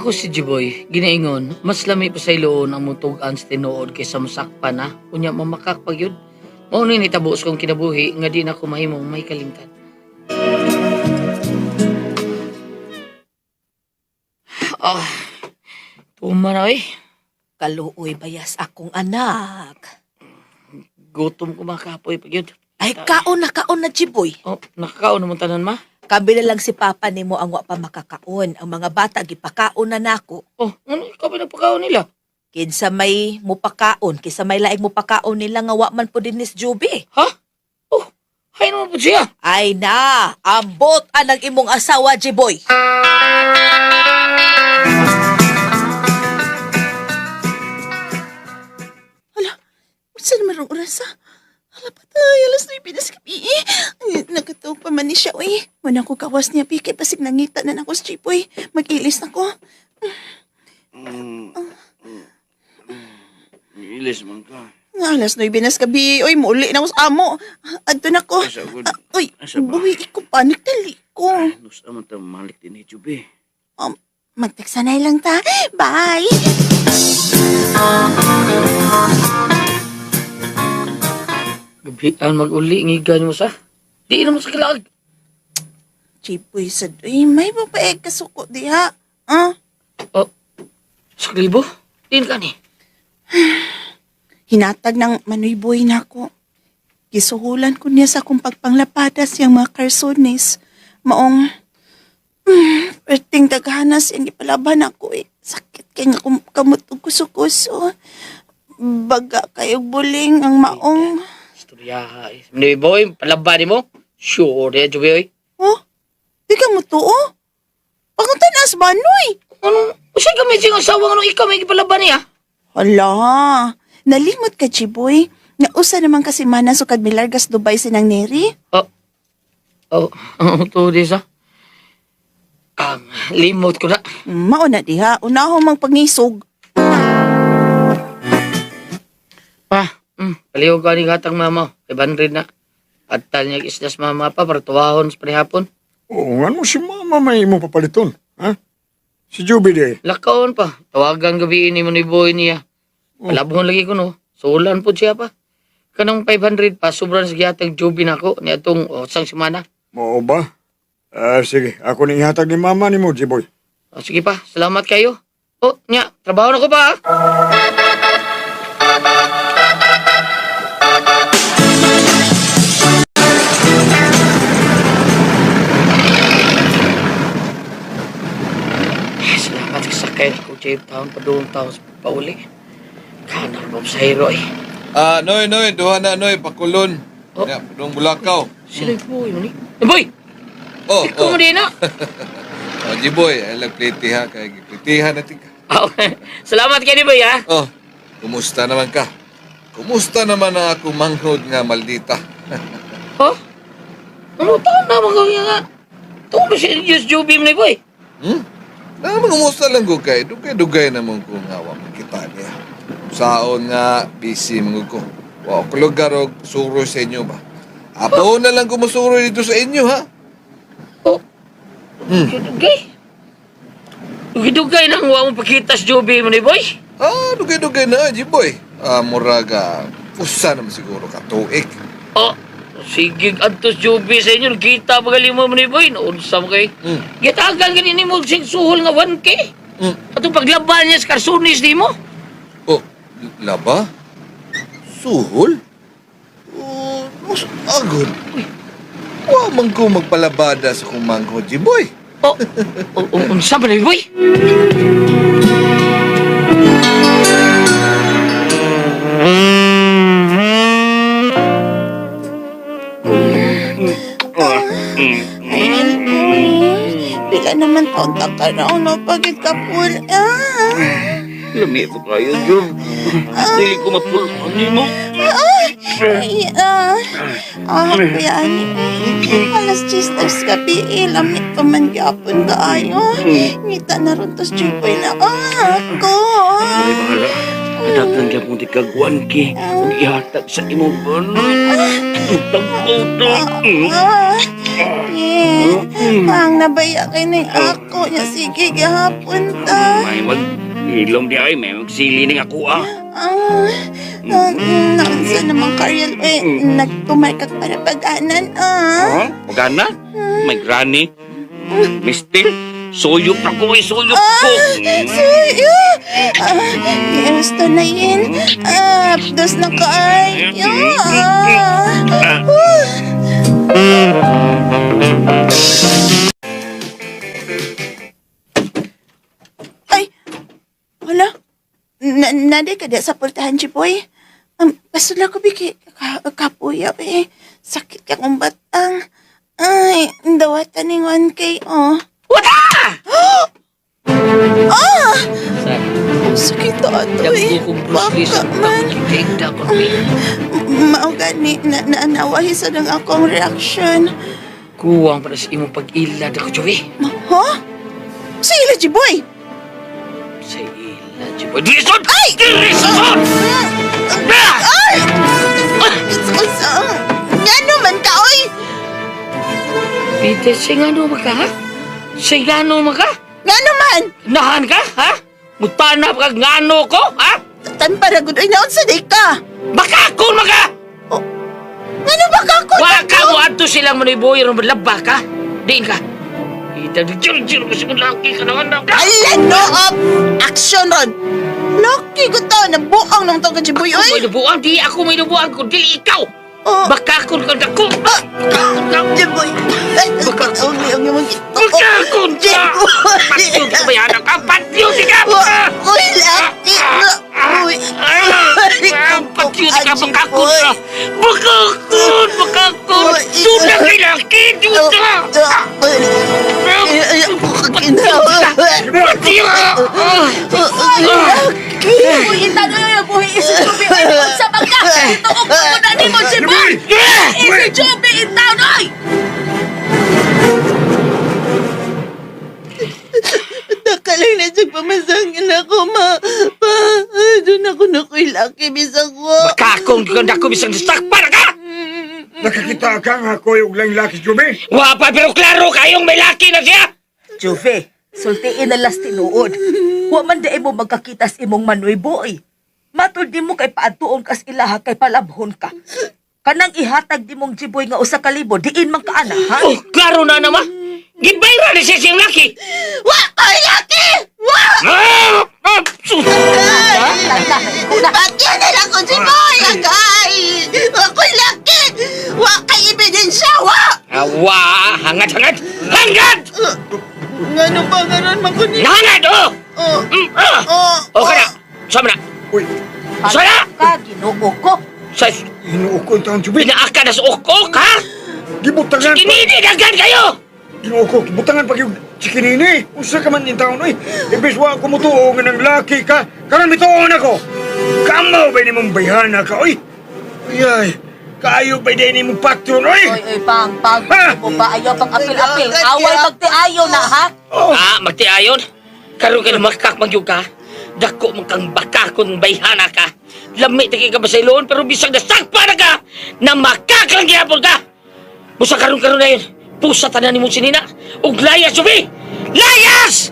Ako si Jiboy, ginaingon, mas lami pa sa iloon ang mutugan sa tinuod kaysa masakpan na, unya mamakak pag yun. Mao ni nitabo sa kong kinabuhi nga di na ko mahimong may kalimtan. Ah, tuma na eh. Kaluoy bayas akong anak. Gutom ko makapoy pag yun. Ay, kaon na kaon na, Jiboy. Oh, nakakaon naman tanan ma. Kabila lang si Papa nimo ang wa pa makakaon. Ang mga bata gipakaon na nako. Oh, ano ikaw ba nagpakaon nila? Kinsa may mupakaon, kinsa may laing mupakaon nila nga wa man po din ni Juby. Ha? Oh, hay naman po siya. Ay na, ambot anang imong asawa, Jiboy. Hala, unsa naman ang oras ah? Hala patay, alas 9 na sa gabi eh. Ay, nagkatuog pa man ni siya, uy. Wala ko kawas niya, pi, kay basig nangita na nako sa jeep, uy. Mag-ilis na ko. Ilis man ka. Nga, alas 9 na sa gabi, uy. Muli na ko sa amo. Adto na ko. Asa gud? Ah, uy, Asa ba? buhi ko pa, nagtali ko. Nus man ta malik din ni Juby. Magtagsanay lang ta. Bye! Gabian mag-uli, ngigan mo sa. Di na mo sa kilaag. Jeep, uy, sad, uy, may babae kasuko diha. Ah? Oh, sa libo? Din ka ni. Hinatag ng manuyboy na ako. Gisuhulan ko niya sa akong pagpanglapada siyang mga karsones. Maong, perting daghana siyang ipalaban ako eh. Sakit kay nga kamot og kuso-kuso. Baga kayo buling ang maong. Istorya, eh. Ni boy, palaba ni mo? Sure, eh, Juby, oy. Oh, di ka mo tuo? Pangunta na sa banoy. Ano? Usa gamit siyang asawa nga nung ikaw may gipalaba niya? Hala, nalimot ka, Chiboy. Nausa naman kasi mana sukad milargas Dubai sinang Neri. Oh, oh, to di sa. Limot ko na. Mao na diha, unaho mang pangisog. Pa, paliw ka ni gatang mama. 500 na. At tal niya isdas mama pa para tuwahon sa parehapon. Oo, nga mo si mama may imo papaliton. Ha? Si Juby di. Lakaon pa. Tawagan gabi ni mo ni boy niya. Palabhon lagi ko no. Sulan po siya pa. Kanang 500 pa, sobrang sa gihatag Juby na ako ni atong oh, sang semana. Mao ba? Ah, sige, ako ni ihatag ni mama ni mo, Jiboy. Oh, sige pa, salamat kayo. Oh, nya, trabaho na ko pa. Ah. Eh, salamat sa sakay ko, James Town, padung taon sa pauli. Kanar ba sa hero eh. Ah, Noy, Noy, duha na, Noy, pakulon. Oh. Ya, padung Bulakaw. Sila yung boy, mani. Eh, boy! Oh, Ikaw oh. mo din na. Oh, Jiboy, ay lagpliti ha, kay giplitihan natin ka. Ah, okay. Salamat kayo ni boy, ha? Oh, kumusta naman ka? Kumusta naman ang akong manghod nga maldita? Oh? Ano taon na mga nga? Tungo si Diyos Juby mo ni boy. Hmm? Na kumusta lang ko kay dugay-dugay naman ko nga wa makita niya. Saon nga busy man ko. Wa ko lugar og suro sa inyo ba. Apo na lang ko musuro dito sa inyo ha. Oh. Hmm. Dugay. Dugay-dugay nang wa mo pakita sa Juby mo ni boy. Ah, dugay-dugay na, Jiboy. Ah, muraga usa naman siguro ka tuig. Oh, sige adto sa Juby sa inyo kita magaling mo ni boy. Noon sa mo kay. Gitagan ganin nimo sing suhol nga 1K. Atong paglaban niya sa karsunis nimo. Oh, laba? Suhol? Oh, mas agod. Wa man ko magpalabada sa kong mangho, Jiboy. Oh, oh, unsa ba ni boy? Ay, pila naman taon ta ka na uno pagid ka pul. Ah. Lami ko kayo, Jub. Dili ko mapulon nimo. Ay, ah. Ah, kuya ani. Alas 10 tas gabi, eh, lamit pa man gyapon kaayo. Ngita na ron tas Jiboy na. Ah, ako. Ay, bahala. Kadagan kaya kung di ka 1K. Kung ihatag sa imong banoy. Tagpo to. Ah, yeah. Ang nabaya kay ning ako niya sige gihapon ta. May mag ilom di ay may magsili ning ako ah. Ah, ah, naunsa naman Kariel eh, nagtumay kag para pag-anan ah. Ha? Pagana? May granny. Mistil, suyop na ko eh, suyop ko. Suyo! Ah, gusto na yun. Ah, dos na kaay. Ah. Ay, wala. Na nadi ka di sa pultahan, Jiboy. Pasula ko biki. Kapuya, eh. Sakit ka kong batang. Ay, dawatan ni 1K, oh. Wala! Ah! Ang sakit ato eh. Dagko kong Bruce Lee sa Baka man. pagkikita ko ni. Mao gani na naanawahi sa lang akong reaction. Kuwang para sa imong pag-ilad ako, Joey. Ha? Sa ila, Jiboy! Sa ilad, Joey. Dirison! Ay! Dirison! Ay! Ngano man ka, oy! Peter, singano mo ka, ha? Singano mo ka? Ngano man! Nahan ka, ha? Mutanap ka ngano ko, ha? Tan para gud oy naon sa day ka? Baka ako maka! Oh, ngano ba ka ako? Waka mo adto silang maniboy ron laba ka. Diin ka. Ita jir jir ko sa laki ka na anak. Ala, no up! Action ron! Lucky ko to, nabuang nung to ka, Jiboy, Ako may oy! nubuang, di ako may nubuang kundi ikaw. Oh. Baka ako ka dako. Jiboy! Ay, ang ang imong ito. Baka ako ka. Jiboy! Patyo ka ba yan? Patyo ka! Uy, laki! Uy! Patyo ka baka ako ka. Baka ako, baka ako. Duda kay laki, duda. Patyo. Uy, itano yung buhi si Juby. Ay, sa bangka! Dito ko na ni mo, Jiboy! Si Juby, itaon, oy! Nakalay na siya pamasangin ako, ma. Pa, doon ako na ko'y laki, bisag ko. Baka akong dako bisang sakpan ka. Nakakita ka nga ako yung lang laki, Juby. Wa pa pero klaro kayong may laki na siya. Juve, sultiin na las tinuod. Wa man di mo magkakita sa imong manoy boy. Matud di mo kay paadtuon kas ilaha kay palabhon ka. Kanang ihatag di mong Jiboy nga 1,000, diin man ka ana, ha? Oh, klaro na naman. Gibayra ni siya siyang laki. Wa ko'y laki! Wa! Ah! Ah! Sus! Tanda, ikaw na. Patyan na lang ko si Boy! Agay! Wa ko'y laki! Wa kay ebidensya! Wa! Awa! Hangad, hangad! Hangad! Ngano pa ngaron man ko ni... Hangad, oh! Oh, Mm, ah! oh, Oh, kana! Sama na! Uy, Sama na! Ka, Ginoo ko. Sa hinuukon taon, Juby. pinaaka na sa ukok, ha? Gibutangan pa. Kininidagan kayo! Ginoo ko, gibutangan pa yung chikinini. Usa ka man yung taon, uy. Ibis wa ko mutuo nga ng laki ka. Karon mituon ako. Kamaw ba ni mong bayhana ka, uy? Ay, ay. Kaayo ba ni mong patron, uy? Oy, oy, pang, pang, Ha? mo ba ayaw pang apil-apil. Away magtiayo na, ha? Oh, Ah, magtiayon. Karon ka na makakmagyog ka. Dako man kang baka kung bayhana ka. Lami ta kay ka basayloon pero bisag nasakpa na ka na makaklang gihapon ka. Busa karon karon na yun. Pusa tanan nimo sinina. Ug layas, Juby! Layas!